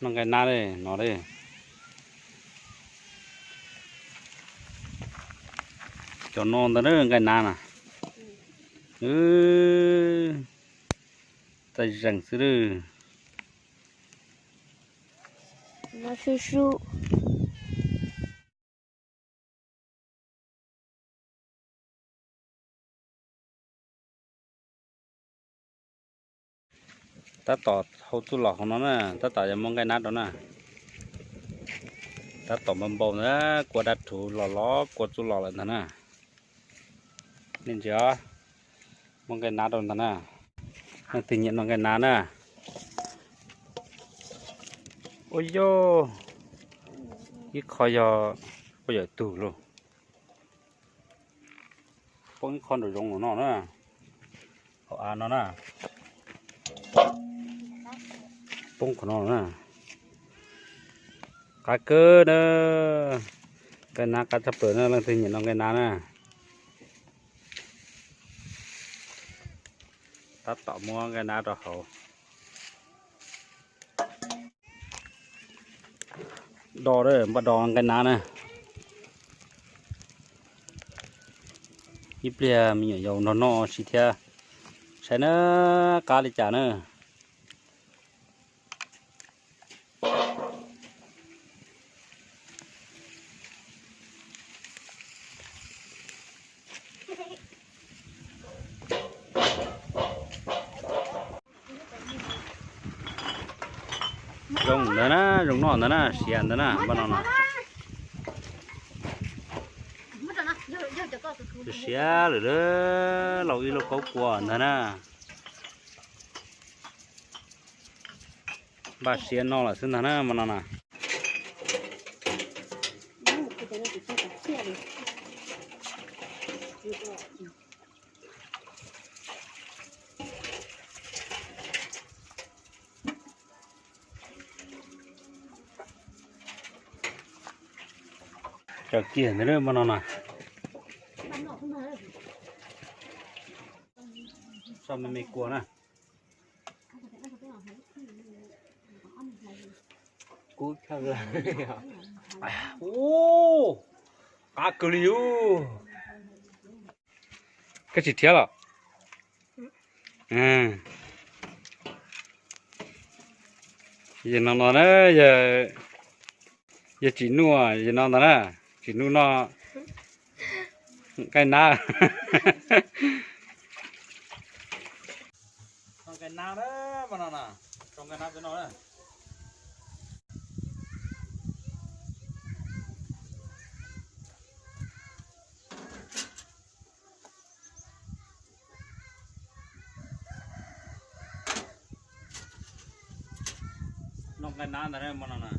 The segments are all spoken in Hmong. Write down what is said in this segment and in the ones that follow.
Noj nqaij nab li no li. Cov no ntag na nqaij nab na. Txaij zeeg xwb lawm. Tab tom hau txuj lom hauv no na, tab tom yuav muab nqaij nab rau na. Tab tom npau npau ntag, kua dab rhuv los los kua txuj lom lawm ntag na. Nej ntsia, muab nqaij nab rau ntag na. Leej twg nyiam noj nqaij nab na. Ua yog ib qho yog poj yawm tug lauj. Poob ib qho nraum zoov no na, hauv av no na. Poob qhov no na. Qab kawg na. Nqaij nab qab tshaj plaws na, leej twg nyiam noj nqaij nab na. Tab tom muab nqaij nab rau hauv. Do, npaj do nqaij nab na. Ib pliag me nyuam yaus nrog noj si thiab, saib na qab li cas na. Zoo ntawd na, zoo noj ntawd na, siav ntawd na, npaj no na. Siav lawm, lauj ib lauj kaub kua ntag na. Npaj siav no lawm xwb ntag na, npaj no na. Raws kiag ntawd na, npaj no na. Tso me me kua na. Ub, qab kawg li ub. Koj tsis rhiab los? Yog no no na, yog tsim nuj, yog no ntag na, tsim nuj noj nqaij nab. Noj nqaij nab na, npaj no na, tso nqaij nab peb noj na. Noj nqaij nab ntag na, npaj no na.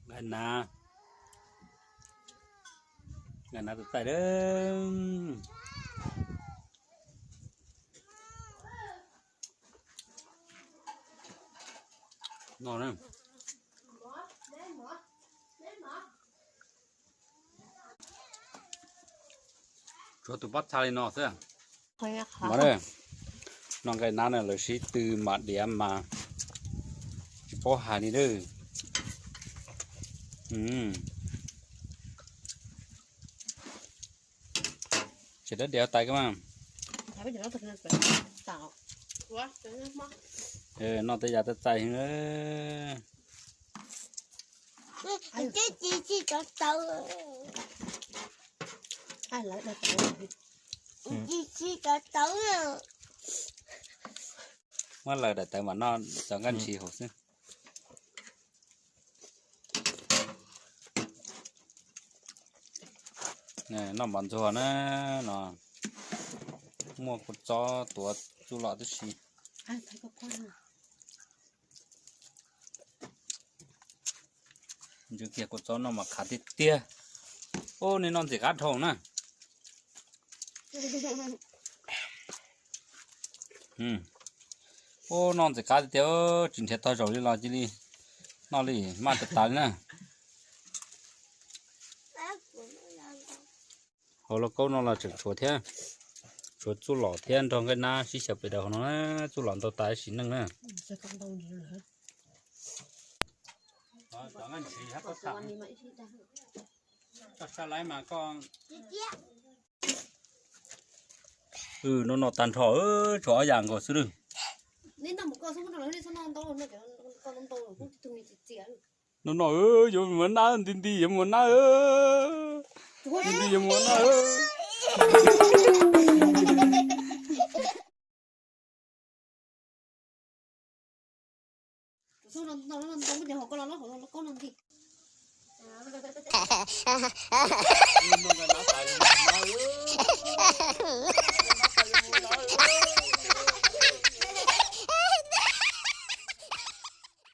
Nqaij nab, nqaij nab txaij txaij na. No na. Tshuav tus pob txha li no xwb. Mas noj nqaij nab na lawv sib tw mas diav mas tsis paub hais li lawm. Tseem dab diav tais koj mas. Noj tej yam txaij txaij heev. Muab lawv daim tawv mam noj cov nkaj ntshis hauv xwb. Noj mov ntxuag na, no muaj kua txob tuav txuj lom tib si. Ntsia kiag kua txob no mas khav tiag tiag. Ub, nej noj ntxim qab dhau na. Ub, noj ntxim qab tiag tiag, tsis nrhiav tau zaum li los cia li noj li maj tas tas li na. Hauv lauj kaub no los tseem tshuav thiab, tshuav Tsuas txuj lom thiab nrog nqaij nab sib xyaw pem daws hauv no na, txuj lom ntau tas sim neej na. Koj sa laib mas koj. No no tag nrho, tshuav ob yam nkaus xwb lawm. No no, yuav mus nab, nti nti yuav mus nab, nti nti yuav mus nab.